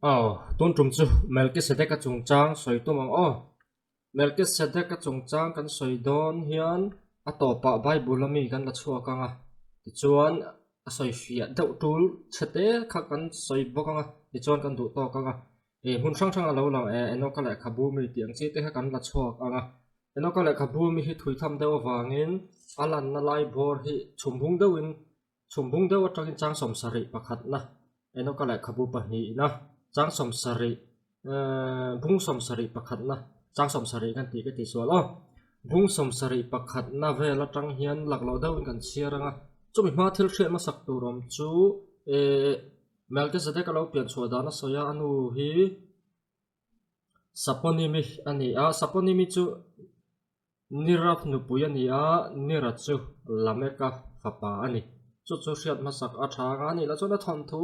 Aw, tun tum chu Melkisedeka chungchang sawi tum ang aw. Melkisedeka chungchang kan sawi dawn hian a tawpah Bible a mi kan la chhuak ang a, tichuan a sawi fiah deuh tul chhe te kha kan sawi bawk ang a, tichuan kan duh tawk ang a. Ih hmun hrang hrang a lo lang e, Enoka lehkhabu mi tih ang chi te kha kan la chhuak ang a. Enoka lehkhabu mi hi thui tham deuh avangin a lanna lai bawr hi chhum bung deuhin Chhum bung deuh atangin chang 70 pakhatna Enoka lehkhabu pahnihna chang 70 bung 70 pakhatna chang 70 kan tih ka tih sual aw. Bung 70 pakhatna vel atang hian laklawh deuhin kan chhiar ang a, chumi hma thil hriat hmasak tur awm chu eh Melchizedek a lo pian chhuah dan a sawi a, a nu hi Saponimi a ni a, Saponimi chu Nira nupui a ni a, Nira chu Lameka fapa a ni. Chu chu hriat hmasak a tha anga a nih lah chuan a thawnthu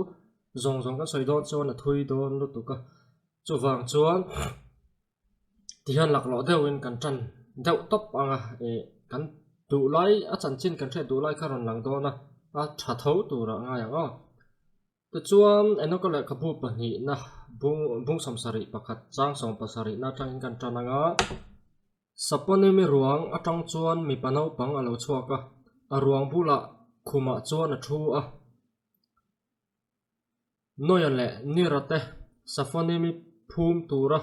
zawng zawng kan sawi dawn chuan a thui dawn lutuk a. Chuvang chuan tihian laklawh deuhin kan tan deuh tawp ang a, ih kan duh lai a chanchin kan hriat duh lai kha rawn lang dawn a, a tha tho turah a ngai ang aw. Tichuan, Enoka lehkhabu pahnihna bung bung 71 chang 70na atangin kan tan ang a. Saponimi ruang atang chuan mipa naupang a lo chhuak a, a ruang bulah khumah chuan a thu a. Noia leh Nira te Safonimi phum tura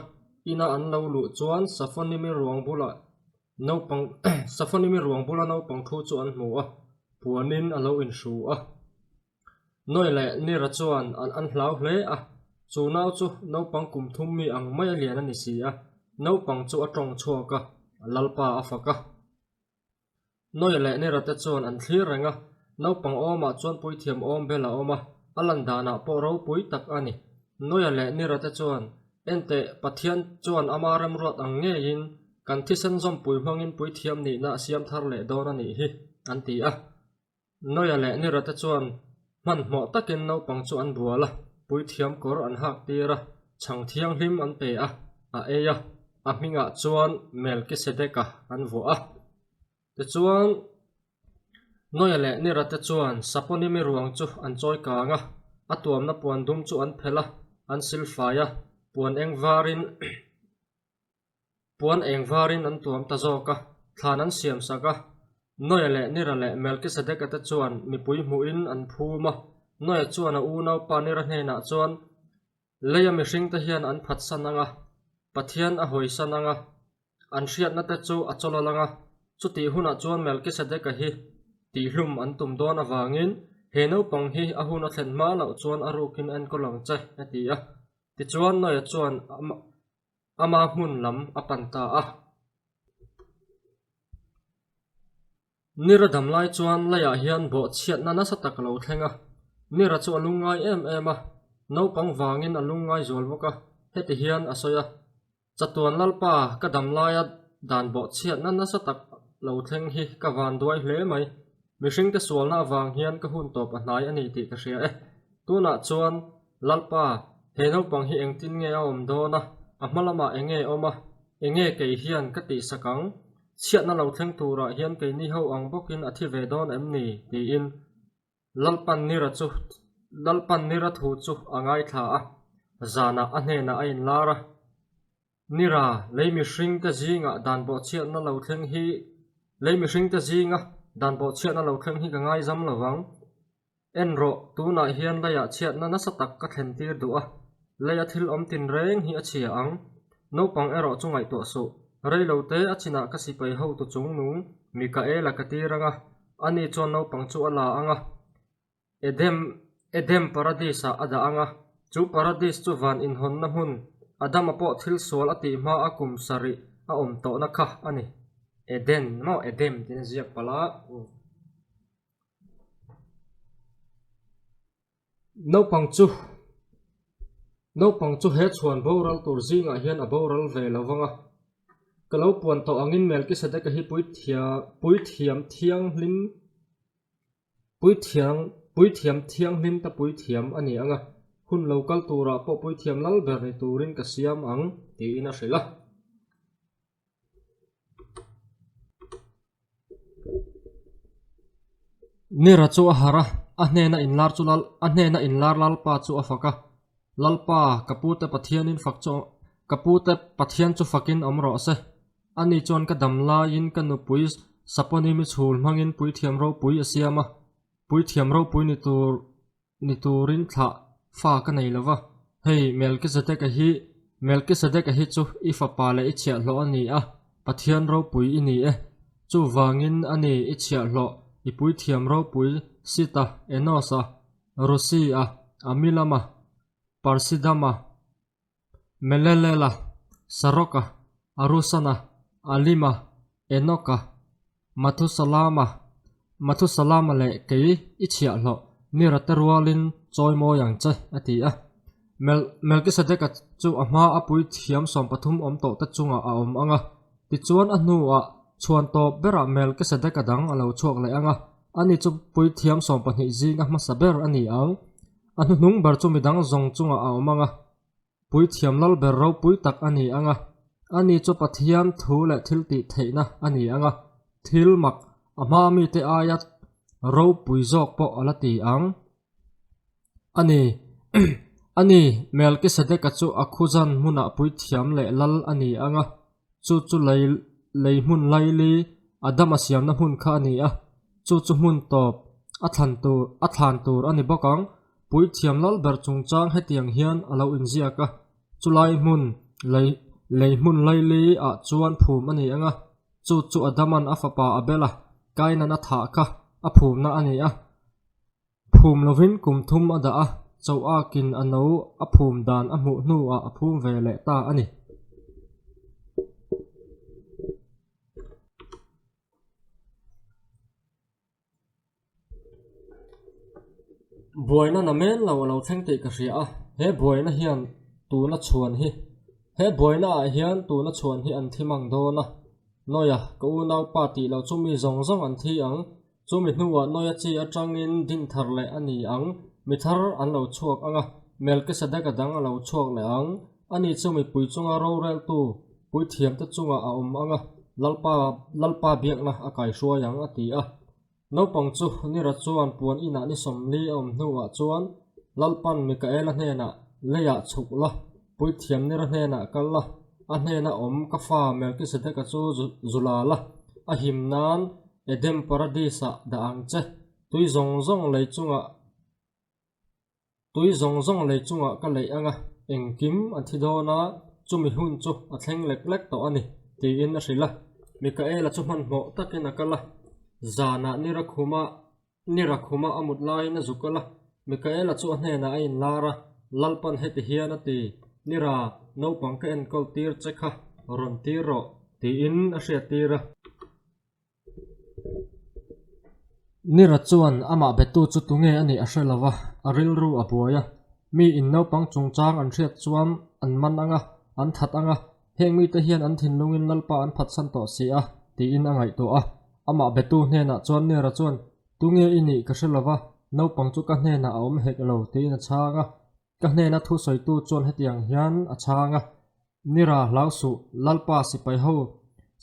ina an lo luh chuan Safonimi ruang bulah naupang Safonimi ruang bula naupang thu chu an hmu a, puanin a lo inhru a. Noe leh Nira chuan an an hlau hle a, chu nau chu naupang kum thum mi ang mai a lian a ni si a, naupang chu a tawng chhuak a, Lalpa a fak a. Noe leh Nira te chuan an thlir reng a, naupang awmah chuan puithiam awm bel a awm a, a lan danah pawh ropui tak a ni. Noe leh Nira te chuan, Enteh, Pathian chuan ama remruat ang ngeiin kan thisen zawmpui hmangin puithiam nihna a siam thar leh dawn a nih hi, an ti a. Noia leh Nira te chuan hmanhmawh takin naupang chu an bual a, puithiam kawr an hak tir a, chhang thianghlim an pe a, a ei a, a hmingah chuan Melkisedeka an vuah a. Tichuan, Noia leh Nira te chuan Saponimi ruang chu an chawi kang a, a tuamna puan dum chu an phelh a, an silfai a, puan eng varin Puan eng varin an tuam ta zawk a, thlan an siam sak a. Noa leh Nira leh Melkisedeka te chuan mipui hmuhin an phum a. Noa chuan a unaupa Nira hnenah chuan, Leia mihringte hian an phatsan ang a, Pathian a hawisan ang a, an hriatna te chu a chawlal ang a, chutih hunah chuan Melkisedeka hi tihhlum an tum dawn avangin he naupang hi a hun a thlen hma loh chuan a rukin enkawl ang che, a ti a. Tichuan Noa chuan Ama hmun lam a pan ta a. Nira dam lai chuan leiah hian bawhchhiatna nasa tak a lo thleng a. Nira chu a lungngai em em a, naupang vangin a lungngai zual bawk a, heti hian a sawi a, Chatuan Lalpa, ka dam laia dan bawhchhiatna nasa tak lo thleng hi ka van duai hle mai. Mihringte sualna avang hian ka hun tawp a hnai a ni tih ka hria e. Tunah chuan Lalpa, he naupang hi engtin nge a awm dawn a, a hma lamah eng nge awm a, eng nge kei hian ka tihsak ang? Chhiatna lo thleng turah hian keini ho ang bawkin a thi ve dawn em ni? tiin Lalpan Nira chu Lalpan Nira thu chu a ngaithla a, zanah a hnenah a inlar a. Nira, lei mihringte zingah dan bawhchhiatna lo thleng hi lei mihringte zinga dan bawhchhiatna lo thleng hi ka ngaizam lo vang. En rawh, tunah hian leiah chhiatna nasa tak ka thlen tir duh a, leia thil awm tin reng hi a chhia ang. Naupang erawh chu ngaihtuah suh, rei lo te a chinah ka sipai hotu chungnung Mikaela ka tir ang a, ani chuan naupang chu a la ang a, Edem, Edem Paradis-ah a dah ang a, chu Paradis chu van inhawnna hmun, Adama pawh thil sual a tih hma a kum sarih a awm tawhna kha a ni. Eden maw Edem tiin a ziak palh a. Naupang chu Naupang chu he chhuan boral tur zingah hian a boral ve lo vang a. Ka lo puan tawh angin Melkisedeka hi puithiam thianghlim puithiam puithiam thianghlim ta puithiam a ni ang a, hun lo kal turah pawh puithiam lal ber ni turin ka siam ang tiin a hrilh a. Nira chu a harh a, a hnena inlar chu lal a hnena inlar lalpa chu a fak a. Lalpa, ka pute Pathianin fak chu ka pute Pathian chu fakin awm rawh se. Ani chuan ka dam laiin ka nupui Saponimi chhul hmangin puithiam ropui a siam a, puithiam ropui ni tur ni turin thlah fa ka nei lo va. Hei, Melkizedeka hi Melkizedeka hi chu i fapa leh i chhiahhlawh a ni a, Pathian ropui i ni e. Chuvangin ani i chhiahhlawh i puithiam ropui Sita, Enosa, Rusi-a, Amilama, Parsidama, Melelela, Saroka, Arusana, Alima, Enoka, Mathusalama, Mathusalama leh kei i chhiahhlawh Nirate rualin chawi mawi ang che, a ti a. Mel Melkisedeka chu a hma a puithiam 13 awm tawhte chungah a awm ang a, tichuan a hnuah chhuan tawp berah Melkisedeka dang a lo chhuak leh ang a, ani chu puithiam 12 zinga hmasa ber a ni ang. A hnuhnung ber chu midang zawng chungah a awm ang a, puithiam lal ber ropui tak a ni ang a, ani chu Pathian thu leh thil tih theihna a ni ang a, thil mak a hma mite aia ropui zawk pawh a la ti ang. A ni, a ni, Melkisedeka chu a khuzan hmunah puithiam leh lal a ni ang a, chu chu lei lei hmun laili Adama siamna hmun kha a ni a, chu chu hmun tawp a thlan tur a thlan tur a ni bawk ang. Puithiam lal ber chungchang hetiang hian a lo inziak a, chulai hmun lei lei hmun laili ah chuan phum a ni ang a, chu chu Adaman a fapa Abela Kainan a thah kha a phumna a ni a. Phum lovin kum thum a dah a, Choakin a no a phum dan a hmuh hnuah a phum ve leh ta a ni. Buaina na men lo a lo thleng tih ka hria a, he buaina hian tuna chhuan hi he buaina ah hian tuna chhuan hi an thi mang dawn a, Nawia ka unaupa tih loh chu mi zawng zawng an thi ang. Chumi hnuah Noia chi atangin din thar leh a ni ang, mi thar an lo chhuak ang a, Melkisedeka dang a lo chhuak leh ang. Ani chu mipui chunga roreltu puithiamte chungah a awm ang a, Lalpa Lalpa biakna a kaihruai ang, a ti a. Naupang chu Nira chuan puan inah ni 40 a awm hnuah chuan Lalpan Mikaela hnenah leiah chhuk la, puithiam Nira hnenah kal la, a hnena awm ka fa Melkisedeka chu zula la, a him nan Eden Paradis-ah dah ang che, tui zawng zawng lei chungah tui zawng zawng lei chungah ka leih ang a, engkim a thi dawn a, chumi hun chu a thleng lek lek tawh a ni, tiin a hrilh a. Mikaela chu hmanhmawh takin a kal a, zanah ni Rakhuma ni Rakhuma a mut laiin a zu kal a, Mikaela chu a hnenah a inlar a, Lalpan heti hian a ti, Nira, naupang ka enkawl tir che kha rawn tir rawh, tiin a hriattir a. Nira chuan amah betu chu tunge a nih a hre lo va, a rilru a buai a. Mi in naupang chungchang an hriat chuan an man ang a, an that ang a, heng mite hian an thinlungin Lalpa an phatsan tawh si a, tiin a ngaihtuah a. Amah betu hnenah chuan Nira chuan, Tunge i nih ka hre lo va, naupang chu ka hnenah a awm hek lo, tiin a chhang a. Ka hnena thusawitu chuan hetiang hian a chhang a. Nira hlau suh, Lalpa sipai ho,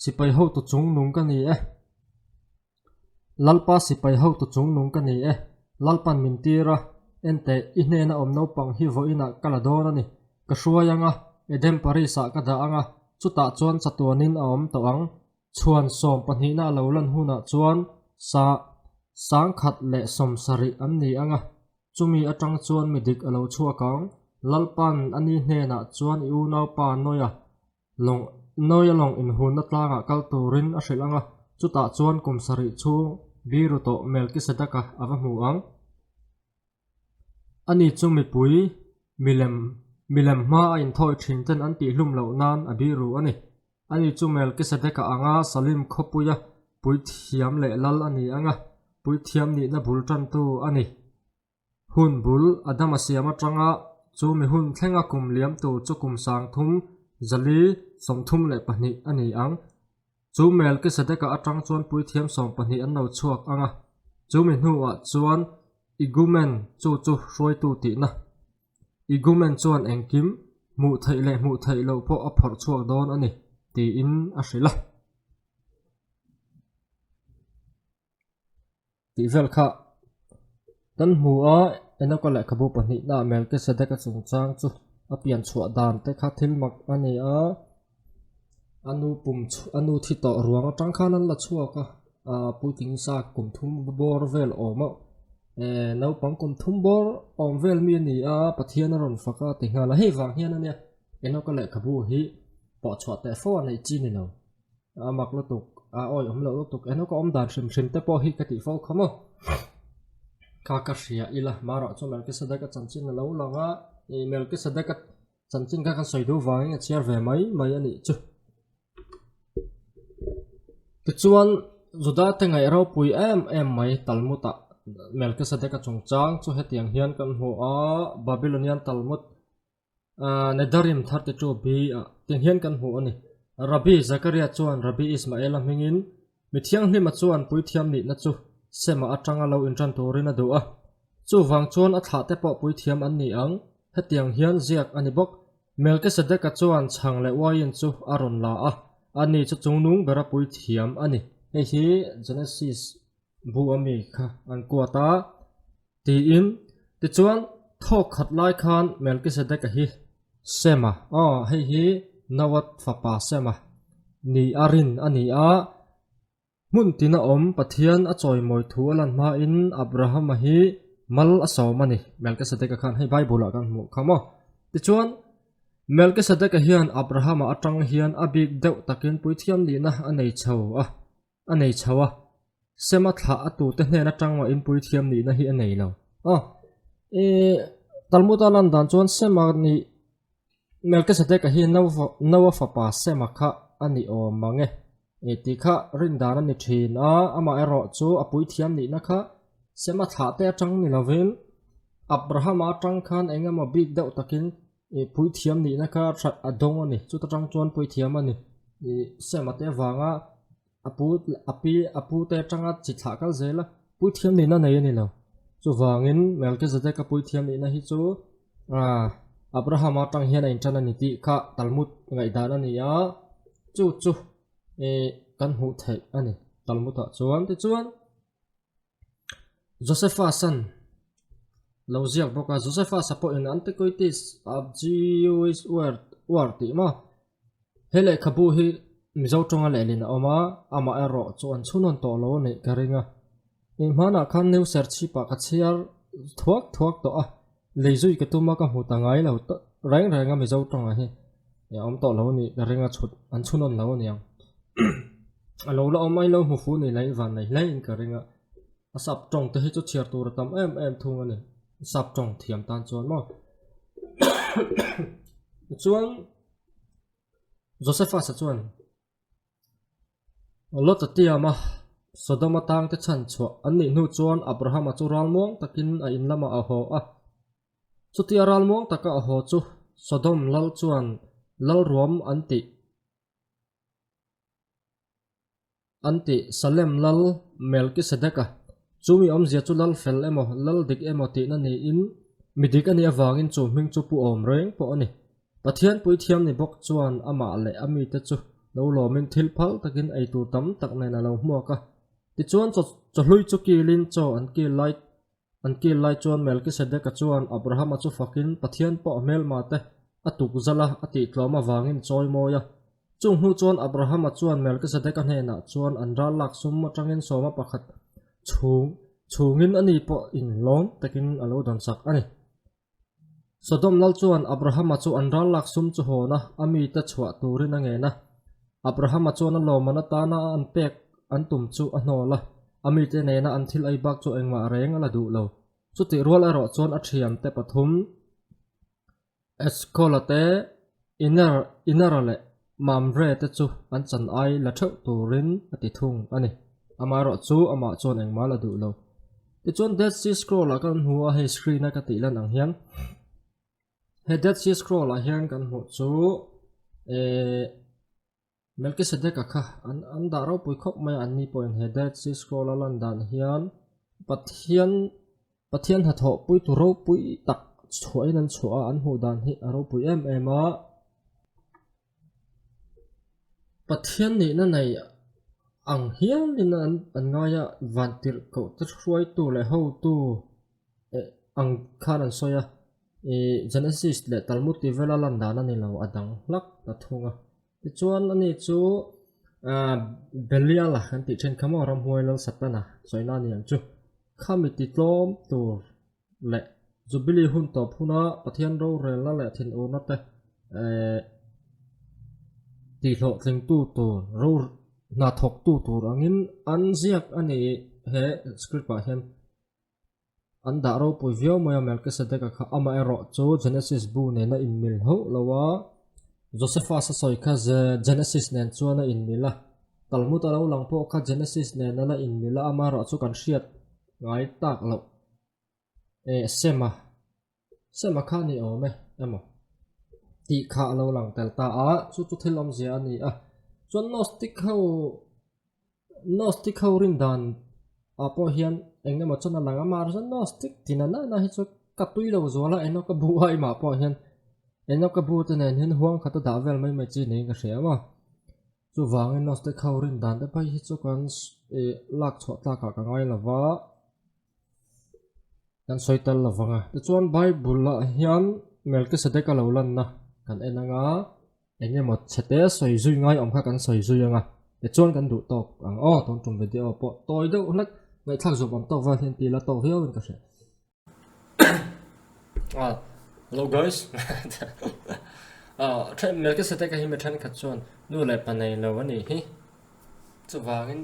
sipai hotu chung nung ka ni e. Lalpa sipai hotu chung nung ka ni e. Lalpan min tir a, enteh, i hnena awm naupang hi vawiinah ka la dawn a ni. Ka hruai ang a, Eden Paris-ah ka dah ang a, chutah chuan chatuanin a awm tawh ang. Chhuan sawm pahnihna a lo lan hunah chuan sa sangkhat leh 70 an ni ang a, Chumi atang chuan mi dik a lo chhuak ang. Lalpan a ni hnenah chuan i unaupa Noia lawng Noia lawng inhunna tlangah kal turin a hrilh ang a, chutah chuan kum sarih chhung biru tawh Melkisedaka a va hmu ang. Ani chu mipui milem milem hma a inthawi thin ten an tihhlum loh nan a biru a ni. Ani chu Melkisedeka anga Salim khawpuia puithiam leh lal a ni ang a, puithiam nihna bul tantu a ni. Hun bul Adama siam atanga chu mi hun thlenga kum liam tur chu kum 30 zali 32 a ni ang. Chu Melkisedeka atang chuan puithiam 12 an lo chhuak ang a, chu mi hnuah chuan Igumen chu chu hruaitu tihna. Igumen chuan engkim hmuh theih leh hmuh theih loh pawh a phawrh chhuak dawn a ni, tiin a hrilh a. Tih vel kha kan hmu a. Enoka lehkhabu pahnihnaah Melkisedeka chungchang chu a pian chhuah dan te kha thil mak a ni a, a nu pum a nu thi tawh ruang atang khan an la chhuak a, ah puitling sa kum thum bawr vel awm a, eh naupang kum thum bawr awm vel mi a ni a, Pathian a rawn fak a ti nghal a, hei vang hian a nia Enoka lehkhabu hi pawh chhuah teh fo a neih chi ni lo. A mak lutuk, a awi awm loh lutuk, eng ka awm dan hrim hrim te pawh hi ka tih fo kha maw. Kha ka hria ila, marawh chu Melkisedeka chanchin a lo lang a, ih Melkisedeka chanchin kha kan sawi duh vangin a chhiar ve mai mai a nih chu. Tichuan, Juda te ngaih ropui em em mai Talmud ah Melkisedeka chungchang chu hetiang hian kan hmu a, Babylonian Talmud Nedarim 32 B ah tiang hian kan hmu a ni. Rabbi Zakaria chuan Rabbi Ismaela hmingin mi thianghlima chuan puithiam nihna chu Sema atanga lo intan turin a duh a. Chuvang chuan a thlahte pawh puithiam an ni ang. Hetiang hian ziak a ni bawk. Melkisedeka chuan chhang leh uaiin chu a rawn la a, ani chu chungnung bera puithiam a ni. Hei hi Genesis bu a mi kha an kuat a. Tiin, tichuan, thawk khat lai khan Melkisedeka hi Sema, aw, hei hi Noah fapa Sema ni a rin a ni a, hmun tina awm Pathian a chawimawi thu a lan hmain Abrahama hi mal a sawm a ni, Melkisedeka khan hei Bible-ah kan hmuh kha maw. Tichuan, Melkisedeka hian Abrahama atang hian a bik deuh takin puithiam nihna a nei chho a. a nei chho a, Sema thlah a tute hnen atang mah inpui thiam nihna hi a nei lo. Aw, i Talmud-a lan dan chuan Sema nih Melkisedeka hi Noa fapa Sema kha a ni awm mang e, i tih kha rin dan a ni thin a, amah erawh chu a puithiam nihna kha Sema thlah te atang ni lovin Abrahama atang khan eng emaw bik deuh takin I puithiam nihna kha that a dawng a ni. Chuta tang chuan puithiam a ni. I Sema te avanga a pu a pi a pu te atanga chi thlah kal zel a, puithiam nihna nei a ni lo. Chuvangin Melchizedek-a puithiam nihna hi chu ah Abrahama atang hian a intan a ni tih kha Talmud ngaihdan a ni a, chu chu i kan hmuh theih a ni Talmud-ah chuan. Tichuan. Josephus-a'n lo ziak bawk a, Josephus-a pawhin Antiquities of Jewish War tih maw he lehkhabu hi Mizo tawnga lehlin a awm a, amah erawh chu an chhunawn tawh lo a nih ka ring a. Hmanah khan New Serchhip-ah ka chhiar thuak thuak tawh a, lei zui ka tum a ka hmu ta ngai lo reng reng a Mizo tawngah hi a awm tawh lo a nih ka ring a chhut an chhunawn lo a niang. A lo la awm mai lo hmu fu ni lain van nei hle in ka ring a, a sap tawng te hi chu chhiar tur a tam em em thung a ni, sap tawng thiam tan chuan maw. Tichuan Josephus-a chuan Lot-a tiama Sodom-a tangte chhan chhuah an nih hnu chuan Abraham-a chu ralmuang takin a in lamah a haw a, chutia ralmuang taka a haw chu Sodom lal chuan lalruam an tih An ti, Salem lal Melkisedeka, chu mi awmzia chu lal fel emaw, lal dik emaw tihna niin, mi dik a nih avangin chu hming chu pu awm reng pawh a ni. Pathian puithiam ni bawk chuan amah leh a mite chu lo lawmin thil phal takin ei tur tam tak nen a lo hmuak a. Tichuan chawhlui chu kilin chaw an kil lai An kil lai chuan Melkisedeka chuan Abrahama chu fakin Pathian pawh a hmelma te a tuk zal a, a tih tlawm avangin chawi mawi a. Chung hnu chuan Abrahama chuan Melkisedeka hnenah chuan an ral lak sum atangin sawma pakhat chhung chhungin ani pawh inlawm takin a lo dawnsak a ni. Sodom lal chuan Abrahama chu an ral lak sum chu hawn a, a mite chhuah turin a ngen a. Abrahama chuan a lawmman atana an pek an tum chu a hnawl a, a mite nena an thil ei bak chu engmah reng a la duh lo. Chutih rual erawh chuan a thiante pathum Escola te, Iner, Inera leh Mamre te chu an chan ai la theuh turin a ti thung a ni. Amaherawh chu amah chuan engmah la duh lo. Tichuan Dead Sea Scroll ah kan hmu a, hei screen a ka tih lan ang hian. He Dead Sea Scroll ah hian kan hmuh chu eh Melkisedeka kha an an dah ropui khawp mai a, anni pawhin he Dead Sea Scroll a lan dan hian Pathian Pathian hnathawh puitu ropui tak chhuahin an chhuah a, an hmuh dan hi a ropui em em a. Pathian nihna nei ang hialin an an ngai a, vantirhkoh te hruaitu leh hotu eh. ang khan an sawi a, ih Genesis leh Talmud tih vela lan dan a ni lo, a dang hlak ta thung a. Tichuan ani chu ah Belial a kan tih then kha maw ramhuai lal Satana sawina a ni ang chu. Khami ti tlawm tur leh Jubilee hun tawp huna Pathian rorelna leh thinurna te eh tihhlawhtlingtu tur ro hna thawktu tur angin an ziak a ni he script ah hian an dah ropui viau mai a Melchizedek-a kha amaherawh chu Genesis bu nena inmil hauh lo a Josephus a sawi kha Genesis nen chuan a inmil a Talmud a lo lang pawh kha Genesis nen a la inmil a amaherawh chu kan hriat ngai tak loh. Eh Sema, Sema kha ni awm e emaw tih kha a lo lang tel ta a, chu chu thil awmzia a ni a. Chuan Gnostic ho, Gnostic ho rin dan ah pawh hian eng emaw chuan a lang a, mahse Gnostic ti na na hi chu ka tui lo zual a, Enoch-a bu a imah pawh hian Enoch-a bu te nen hian huang khat a dah vel mai mai chi niin ka hria maw. Chuvangin Gnostic ho rin dan te phei hi chu kan ih lak chhuah tlakah ka ngai lo va. Kan sawi tel lo vang a. Tichuan Bible ah hian Melchizedek a lo lanna kan en anga eng emaw chhete sawi zui ngai awm kha kan sawi zui anga tichuan kan duh tawk ang aw tun tum video pawh tawi deuh hlek ngaihthlak zawp ang tawk vel hian tila tawk viau in ka hria. Ah hello guys ah Melchizedek a hi mi thenkhat chuan nu leh pa nei lo a nih hi chuvangin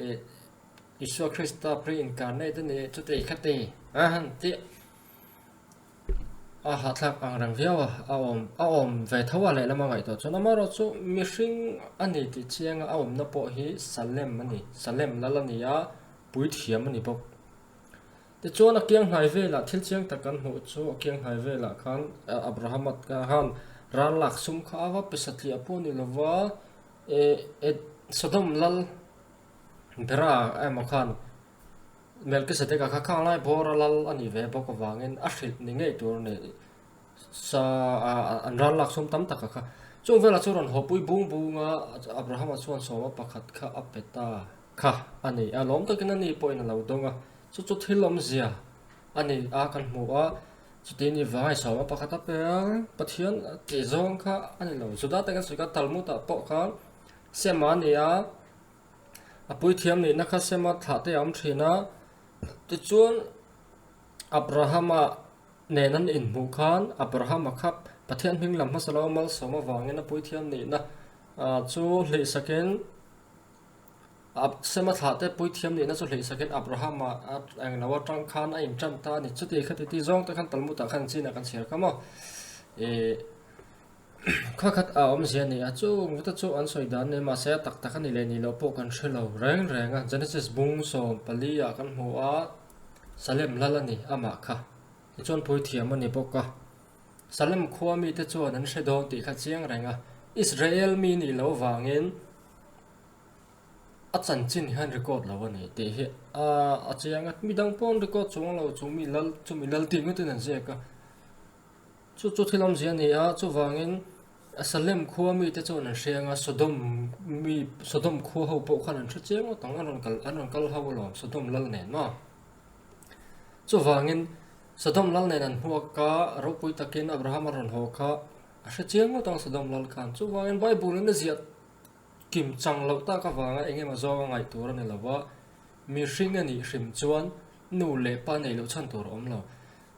ih Isua Krista pre-incarnate a ni chuti khati a han tih a hahthlak ang reng viau a, a awm a awm ve tho a lehlam a ngaihtuah chuan amaherawh chu mihring a ni tih chianga a awmna pawh hi Salem a ni, Salem lal a ni a, puithiam a ni bawk. Tichuan a kiang hnai velah thil chiang tak kan hmuh chu a kiang hnai velah khan Abrahama khan ral lak sum kha a va pe satliah pawh a ni lova, eh Sodom lal Bera emaw khan Melchizedek-a kha khang lai bawra lal a nih ve bawk avangin a hrilh ni ngei tur a ni. Sa an ral lak sum tam taka kha. Chung velah chu rawn hawpui bung bung a, Abrahama chuan sawma pakhat kha a pe ta kha a ni a, lawm takin a ni pawhin a lo dawng a. Chu chu thil awmzia a ni a kan hmu a, chuti ni vang sawma pakhat a pe a, Pathian tih zawng kha a ni lo. Juda te kan sawi kha Talmud-ah pawh khan Sema a ni a, a puithiam nihna kha Sema thlah te a awm thin a, tichuan Abrahama nen an inhmuh khan Abrahama kha Pathian hming lam hmasa lo malsawm avangin a puithiam nihna chu hlih sakin Sema thlah te puithiam nihna chu hlih sakin Abrahama eng lo atang khan a intan ta a ni. Chuti khati ti zawng te khan Talmud ah khan chinah kan chhiar kha maw. Ih. Kha khat a awmzia a ni a, chung vata chu an sawi dan nen mahse a tak tak a ni leh ni loh pawh kan hre lo reng reng a, Genesis bung 14 ah kan hmu a, Salem lal a ni amah kha, tichuan puithiam a ni bawk a, Salem khua mite chuan an hre dawn tih kha chiang reng a, Israel mi nih loh vangin a chanchin hian record lo a ni tih hi a chiang a, midang pawh an record chuang lo chumi lal chumi lal tih ngawtin an ziak a. Chu chu thil awmzia a ni a, chuvangin Salem khua mite chuan an hre anga Sodom mi Sodom khua ho pawh khan an hre chiang ngawt ang, an rawn kal an rawn kal ho alawm Sodom lal nen maw. Chuvangin Sodom lal nen an hmuak a, ropui takin Abraham a rawn haw kha a hre chiang ngawt ang Sodom lal khan. Chuvangin Bible in a ziah kim chang loh tak avanga eng emaw zawnga ngaih tur a ni lo va, mihring a nih hrim chuan nu leh pa neih loh chhan tur a awm lo.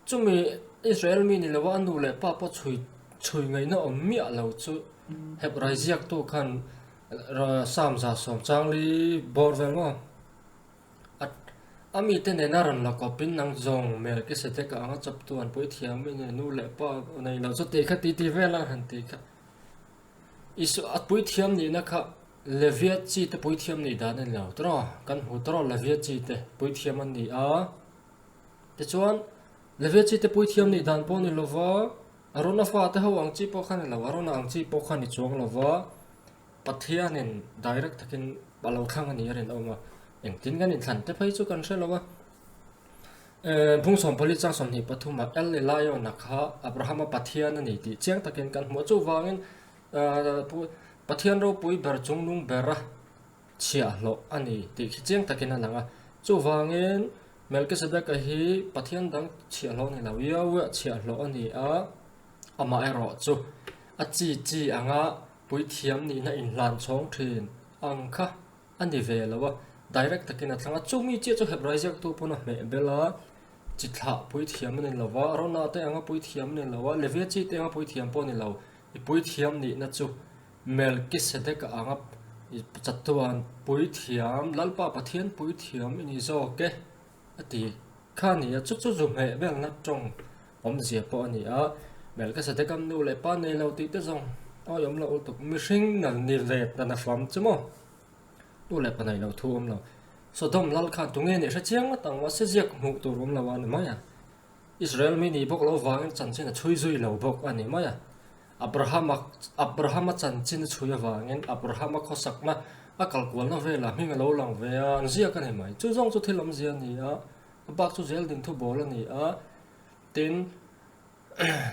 Chumi Israel mi ni lova a nu leh pa pawh chhui chhui ngaihna awm miah lo chu Hebrai ziaktu khan Psalm 100 changli bawr vel maw? A a mite nena rawn la kawpin nang zawng Melkisedeka anga chawptu an puithiam i ni nu leh pa nei lo chu tih kha ti ti vel a han ti kha. Isua a puithiam nihna kha Levia chi te puithiam nih dan a ni lo tawh a, kan hmu tawh a Levia chi te puithiam an ni a. Tichuan, Levia chi te puithiam nih dan pawh ni lova, Arona fate ho ang chi pawh kha ni lo, Arona ang chi pawh kha ni chuang lova, Pathianin direct takin a lo thlang a ni a rinawm a, engtin kan inthlan te phei chu kan hre lo a. Phung 14 chang 23 ah El Elyon-a kha Abrahama Pathian a ni tih chiang takin kan hmu a, chuvangin Pathian ropui ber chungnung bera chhiahhlawh a ni tih khi chiang takin a lang a. Chuvangin. Melkisedeka hi Pathian dang chhiahhlawh a ni lo, Yahweh chhiahhlawh a ni a, amaherawh chu a chi chi anga puithiam nihna inhlan chhawng thin ang kha a ni ve lo a, direct takin a thlang a, chumi chiah chu Hebrai ziaktu pawn a hmeh bel a, chi thlah puithiam a ni lo va, Arona te anga puithiam a ni lo a, Levia chi te anga puithiam pawh a ni lo, i puithiam nihna chu Melkisedeka anga chatuan puithiam, Lalpa Pathian puithiam i ni zawk e, a ti kha a ni a, chu chu zu hmeh belna tawng awmzia pawh a ni a, Melkisedeka nu leh pa nei lo tih te zawng awi awm lo lutuk, mihring nal ni let dan a hram chu maw? Nu leh pa nei lo thu awm lo, Sodom lal khan tunge nih hre chiang ngawt ang, mahse ziak hmuh tur awm lo a ni mai a. Israel mi nih bawk lo vangin chanchin a chhui zui lo bawk a ni mai a. Abrahama Abrahama chanchin a chhui avangin Abrahama khawsakna a kalkualna velah hming a lo lang ve a, an ziak a ni mai. Chu zawng chu thil awmzia a ni a, a bak chu zel ding thu bawl a ni a. Tin,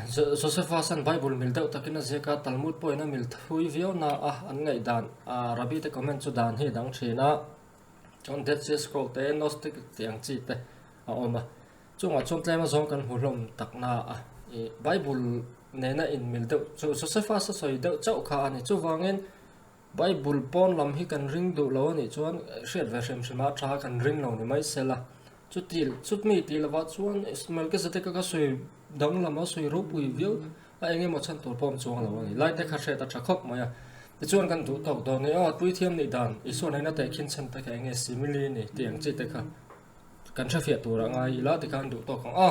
Josephus-a'n Bible mil deuh takin a ziak a, Talmud pawhin a mil thui viau na a, an ngaihdan Rabbi te comment chu dan hi a dang thin a. Chuan Dead Sea Scroll te, Gnostic tih ang chi te a awm a. Chungah chuan tlem azawng kan hmu hlawm tak na a, ih Bible nena inmil deuh chu Josephus a sawi deuh chauh kha a ni. Chuvangin Bible pawn lam hi kan ring duh lo a nih chuan hriat ve hrim hrim a tha kan ring lo ni mai sela. Chuti chutmi tih lovah chuan Melchizedek-a ka sawi danglam a sawi ropui viau a eng emaw chhan tur pawh awm chuang lo a ni. Lai te kha hriat a tha khawp mai a. Tichuan kan duh tawk dawn e aw Puithiam nih dan Isua nena tehkhin chhan te kha eng nge simile ni tih ang chi te kha. Kan hrefiah turah ngai ila tikhan duh tawk ang a.